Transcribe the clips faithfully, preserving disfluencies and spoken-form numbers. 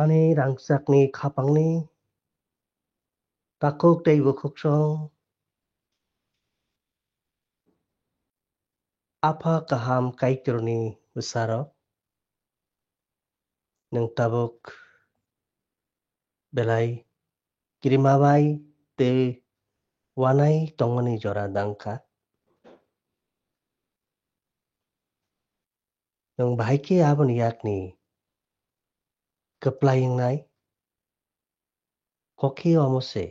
Ani rangchakni khapangni takhuk tei bukhuksong Apha kaham Kaitorni bwsarok, nwng tabuk belai kirima bai tei wanai tongmani jora dangkha. Nwng bahai khe aboni yakni kwplai wngnai? Kok khe omo se.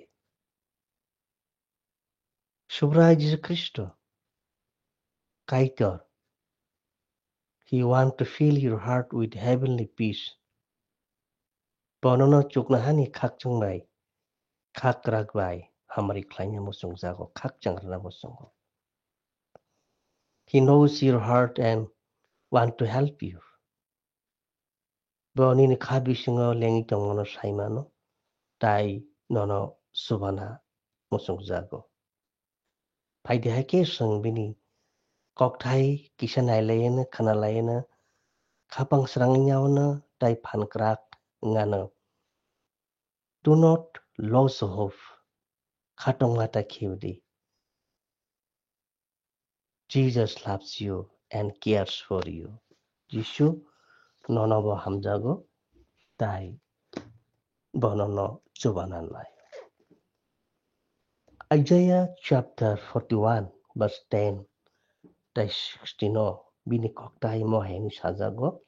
Subrai Jisu Khristo, Kaitor, He want to fill your heart with heavenly peace. Bo nono chuknohani khakchang bai, khakrak bai hamari khlaina muchungjago, khakchang rwna muchungo. He knows your heart and want to help you. Bo nini kha bisingo lengwi tongmano sai mano, tai nono chubana muchungjago. Phaidi hai khe chwng bini kokthai kisa nailaiyano, khwnalaiyano, khapang srangwi yaono tai phan kwrak wngnano. Do not lose hope. Khatongma ta khiudi. Jesus loves you and cares for you. Jisu nono bo hamjago, tai bo nono chubana nai. Isaiah chapter forty-one verse ten tai sixteen o bini kokthai mo hai hwnwi sajago.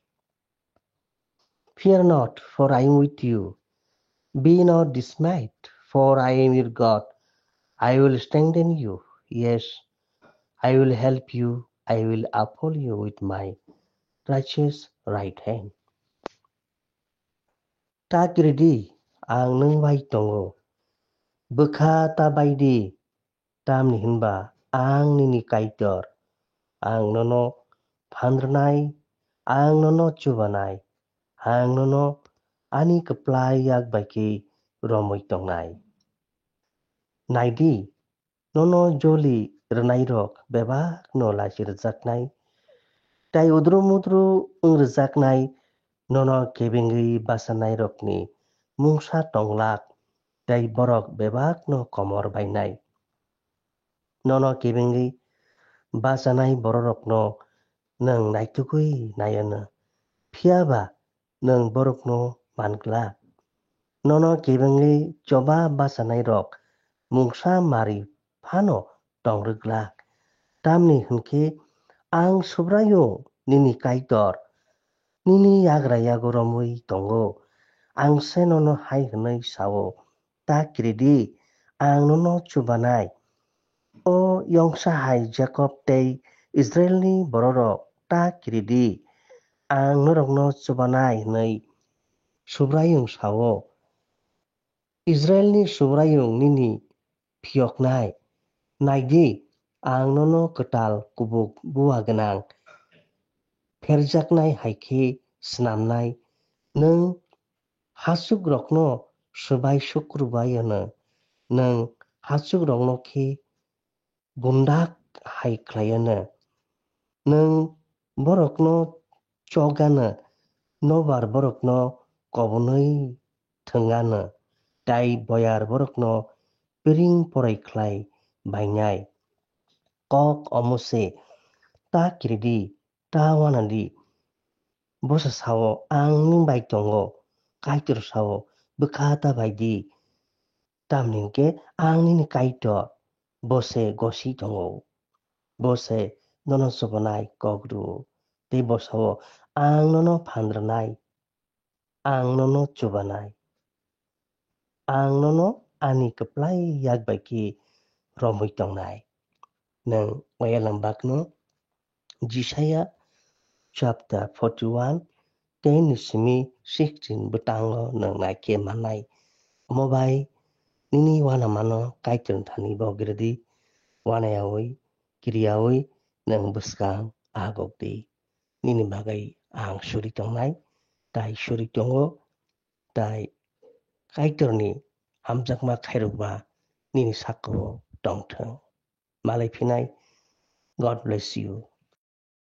Fear not, for I am with you. Be not dismayed, for I am your God. I will strengthen you. Yes, I will help you. I will uphold you with my righteous right hand. Ta kiri di, ang nwng bai tongo. Bwkha ta bai di, tamni hwnba ang nini Kaitor. Ang nono phan rwnai, ang nono chubanai, ang nono ani kwplai yak bai khe romwi tongnai. Nai di, nono joli rwnairok bebakno lachi rwjaknai, tai udru mudru wng rwjaknai, nono kebengwi bachanairokni mungsa tong glak, tei borok bebakno komor bainai. Nono kebengwi bachanai bororokno nwng naitugwi nai anw, phiya ba nwng borokno man glak. Nono kebengwi choba bachanairok mungsa mari phano tong rw glak. Tamni hwn khe ang Subraiyung nini Kaitor, nini yagra yago romwi tongo. Ang se nono hai hwnwi sa-o, Ta kiri di, ang nono chubanai. O yongsa hai Jakob tei Israilni bororok, ta kiri di, ang norokno chubanai, hwnwi Subraiyung sa-o. Israilni Subraiyung nini phiyoknai. Nai di, ang nono kwtal kubuk bua gwnang pherjaknai hai khe snamnai. Nwng hachukrokno swbai sukru bai anw, nwng hachukrokno khe gundak hai khlai anw. Nwng borokno chok anw, nobar borokno kobonwi thwng anw, tai boyar borokno piring porai khlai bainai. Kok omo se, ta kiri di, ta wana di. Bosa sa-o, ang nwng bai tongo, Kaitor sa-o, bwkha ta bai di. Tamni hwn khe ang nini Kaitor, bo se gosi tongo. Bo se nono chubanai kok rw-o, tei bo sa-o, ang nono phan rwnai, ang nono chubanai. Ang nono ani kwplai yak bai khe romwi tongnai. Nwng oya lambakno Jisaiya chapter forty-one, ten ni simi sixteen bwtango nwng nai khe mannai. Omo bai nini uanamano Kaitorni thani bogirdi, uanayaui, kiriyaui nwng bwskang ahagokdi. Nini bagwi ang suri tongnai, tai suri tongo, tai Kaitorni hamjakma khairokba nini saka-o tongthwng. Malai phinai. God bless you.